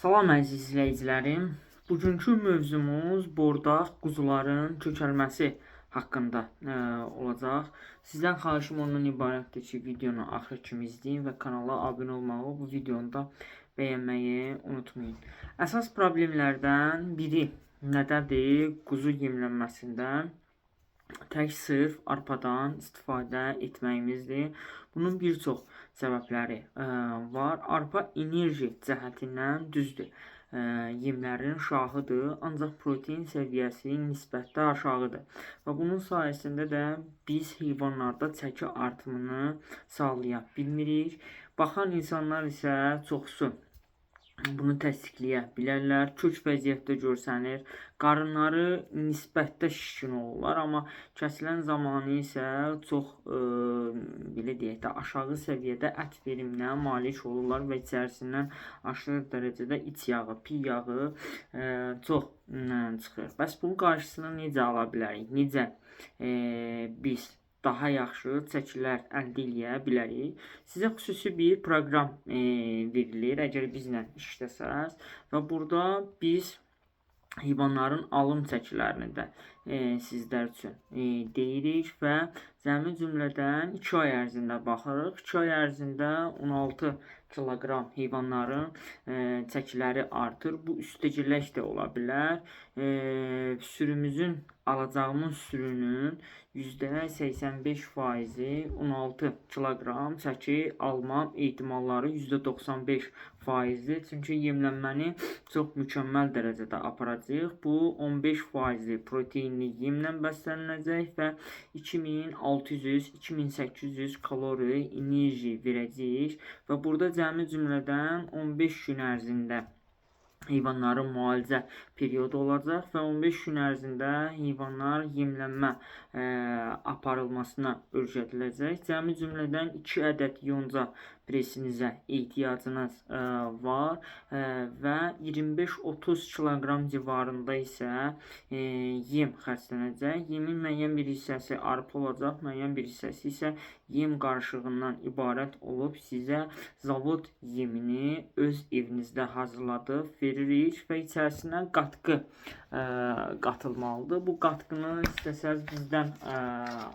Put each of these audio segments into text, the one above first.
Salam əziz izləyicilərim. Bugünkü mövzumuz bordaq quzuların kökəlməsi haqqında olacaq. Sizdən xahişim ondan ibarətdir ki, videonu axır kimi izləyin və kanala abunə olmağı, bu videonu da bəyənməyi unutmayın. Əsas problemlərdən biri nədədir? Quzu yemlənməsində tək sırf arpadan istifadə etməyimizdir. Bunun bir çox səbəbləri var. Arpa enerji cəhətindən düzdür, yemlərin şahıdır, ancaq protein səviyyəsi nisbətdə aşağıdır və bunun sayəsində də biz heyvanlarda çəki artımını sağlaya bilmirik. Baxan insanlar isə çoxsu bunu təsdiqləyə bilərlər. Kök vəziyyətdə görsənir. Qarınları nisbətdə şişkin olurlar, amma kəsilən zamanı isə çox belə deyək də aşağı səviyyədə ət veriminə malik olurlar və içərisindən aşırı dərəcədə iç yağı, piy yağı çox çıxır. Bəs bunun qarşısını necə ala bilərik? Necə biz daha yaxşı çəkilər əldə eləyə bilərik? Sizə xüsusi bir proqram verilir, əgər bizlə işləsəz və burada biz heyvanların alım çəkilərini də sizlər üçün deyirik və cəmi cümlədən 2 ay ərzində baxırıq. 2 ay ərzində 16 kiloqram heyvanların çəkiləri artır. Bu üstəgələk də ola bilər. Sürümüzün, alacağımız sürünün %85-i 16 kiloqram çəki alma ehtimalları %95-dir. Çünki yemlənməni çox mükəmməl dərəcədə aparacağıq. Bu 15%-li proteinli yemlə bəsləniləcək və 2600-2800 kalori enerji verəcəyik və burada cəmi cümlədən 15 gün ərzində heyvanların müalicə periodu olacaq və 15 gün ərzində heyvanlar yemlənmə aparılmasına öyrədiləcək. Cəmi cümlədən 2 ədəd yonca presinizə ehtiyacınız var və 25-30 kiloqram civarında isə yem xərclənəcək. Yemin müəyyən bir hissəsi arpa olacaq, müəyyən bir hissəsi isə yem qarışığından ibarət olub sizə zavod yemini öz evinizdə hazırladıb veririk və içərisinə qatqı qatılmalıdır. Bu qatqını istəsəz bizdən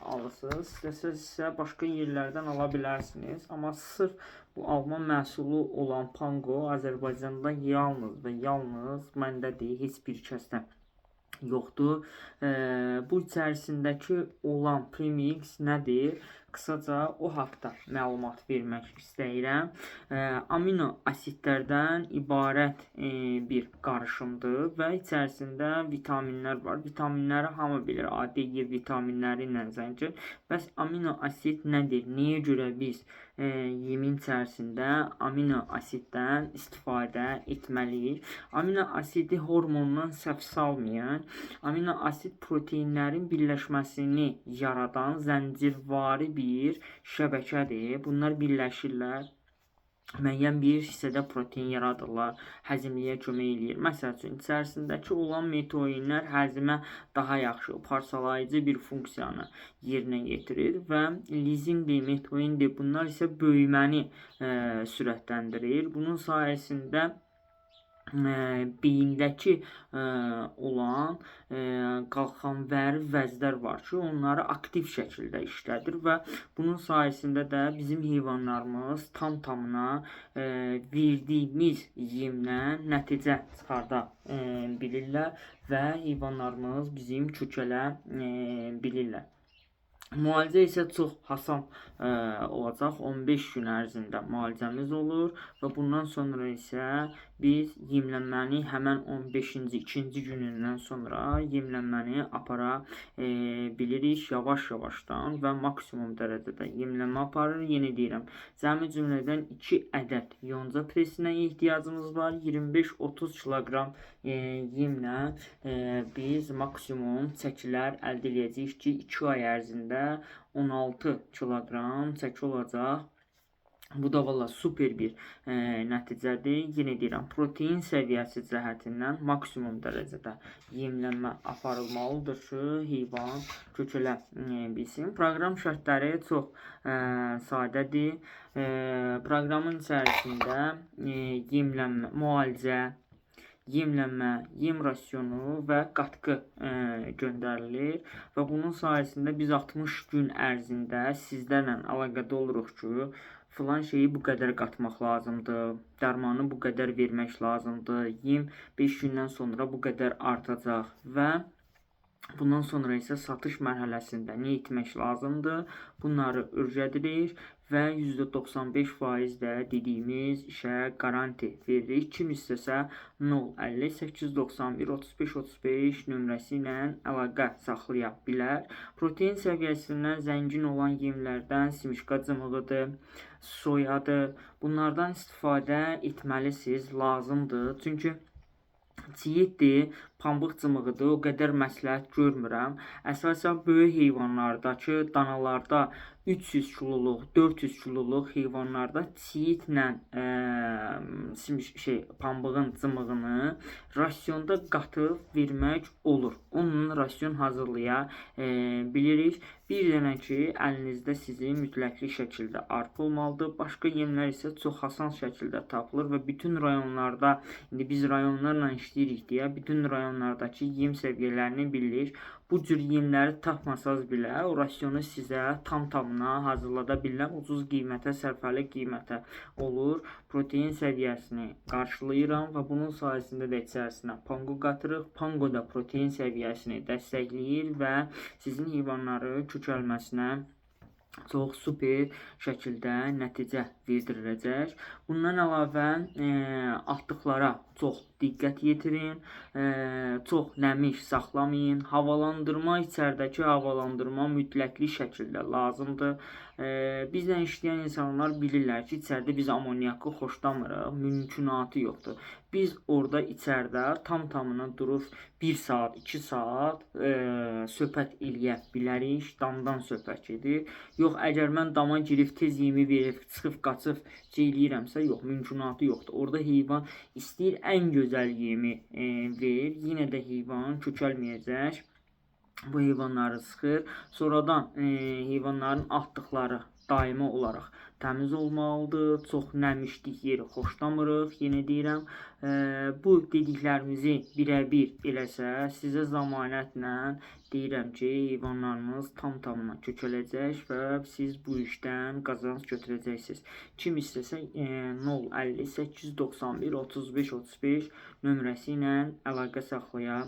alırsınız, istəsəz isə başqa yerlərdən ala bilərsiniz. Amma sırf bu alman məhsulu olan pango Azərbaycanda yalnız və yalnız məndədir, heç bir kəsdə yoxdur. Bu içərisindəki olan premix nədir? Qısaca o haqda məlumat vermək istəyirəm. Amino asidlərdən ibarət bir qarışımdır və içərisində vitaminlər var. Vitaminləri hamı bilir, A, D, E vitaminləri ilə zəngin. Bəs amino asid nədir? Nəyə görə biz yemin içərisində amino asiddən istifadə etməliyik? Amino asidi hormondan səhv salmayın. Amino asid proteinlərin birləşməsini yaradan zəncirvari bir şəbəkədir. Bunlar birləşirlər, müəyyən bir hissədə protein yaradırlar, həzmliyə kömək eləyir. Məsəl üçün, içərisindəki olan metoinlər həzmə daha yaxşı parçalayıcı bir funksiyanı yerinə yetirir və lizindir, metoindir, bunlar isə böyüməni sürətləndirir. Bunun sayəsində beyindəki olan qalxanvari vəzlər var ki, onları aktiv şəkildə işlədir və bunun sayəsində də bizim heyvanlarımız tam-tamına verdiyimiz yemlə nəticə çıxarda bilirlər və heyvanlarımız bizim kökələ bilirlər. Müalicə isə çox asan olacaq. 15 gün ərzində müalicəmiz olur və bundan sonra isə biz yemlənməni həmən 15-ci, ikinci günündən sonra yemlənməni apara bilirik yavaş-yavaşdan və maksimum dərəcədə yemlənmə aparır. Yenə deyirəm, cəmi cümlədən 2 ədəd yonca presinə ehtiyacımız var. 25-30 kiloqram yemlə biz maksimum çəkilər əldə eləyəcəyik ki, 2 ay ərzində 16 kiloqram çəki olacaq. Bu da valla super bir nəticədir. Yenə deyirəm, protein səviyyəsi cəhətindən maksimum dərəcədə yemlənmə aparılmalıdır ki, heyvan kökələ bilsin. Proqram şərtləri çox sadədir. Proqramın içərisində yemlənmə, müalicə, yemlənmə, yem rasionu və qatqı göndərilir və bunun sayəsində biz 60 gün ərzində sizlərlə əlaqədə oluruq ki, filan şeyi bu qədər qatmaq lazımdır, dərmanı bu qədər vermək lazımdır, yem 5 gündən sonra bu qədər artacaq və bundan sonra isə satış mərhələsində nə etmək lazımdır? Bunları öyrədirik və %95% də dediyimiz işə qaranti veririk. Kim istəsə 050 891 35 35 nömrəsi ilə əlaqə saxlaya bilər. Protein səviyyəsindən zəngin olan yemlərdən simişka cımığıdır, soyadır. Bunlardan istifadə etməlisiniz, lazımdır. Çünki çiyiddir, pambıq cımığıdır, o qədər məsləhət görmürəm. Əsasən böyük heyvanlardakı danalarda 300 kiloluq, 400 kiloluq heyvanlarda çiyidlə pambığın cımığını rasionda qatıb vermək olur. Onunla rasion hazırlaya bilirik. Bir dənə ki, əlinizdə sizin mütləqli şəkildə arpa olmalıdır. Başqa yemlər isə çox asan şəkildə tapılır və bütün rayonlarda, indi biz rayonlarla işləyirik deyə, bütün rayonlardakı yem səviyyələrini bilirik. Bu cür yemləri tapmasanız belə, o rasionu sizə tam-tamına hazırlada bilirəm. Ucuz qiymətə, sərfəli qiymətə olur. Protein səviyyəsini qarşılayıram və bunun sayəsində də içərisinə panqo qatırıq. Panqo da protein səviyyəsini dəstəkləyir və sizin heyvanları kökəlməsinə çox super şəkildə nəticə verdirəcək. Bundan əlavə atdıqlara çox diqqət yetirin. Çox nəmiş saxlamayın. Havalandırma, içəridəki havalandırma mütləqli şəkildə lazımdır. Bizlə işləyən insanlar bilirlər ki, içəridə biz amonyakı xoşlamırıq, mümkünatı yoxdur. Biz orada içəridə tam-tamına durub 1 saat, 2 saat söhbət eləyə bilərik, damdan söhbət gedir. Yox, əgər mən dama girib tez yemi verib, çıxıb qaçıb şey eləyirəmsə, yox, mümkünatı yoxdur. Orada heyvan istəyir ən gözəl yemi ver, yenə də heyvan kökəlməyəcək. Bu heyvanları sıxır. Sonradan heyvanların atdıqları daimi olaraq təmiz olmalıdır. Çox nəmişlik yeri xoşlamırıq. Yenə deyirəm, bu dediklərimizi birəbir eləsə, sizə zəmanətlə deyirəm ki, heyvanlarınız tam-tamına kökələcək və siz bu işdən qazanc götürəcəksiniz. Kim istəsə 050 891 35 35 nömrəsi ilə əlaqə saxlaya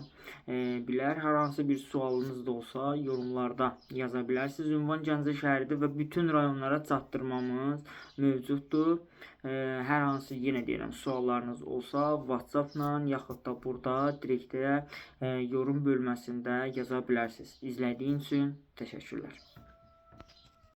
bilər. Hər hansı bir sualınız da olsa yorumlarda yaza bilərsiniz. Ünvan Gəncə şəhəridir və bütün rayonlara çatdırmamız mövcuddur. Hər hansı, yenə deyirəm, suallarınız olsa WhatsApp-la yaxud da burada direktə yorum bölməsində yaza bilərsiniz. İzlədiyin üçün təşəkkürlər.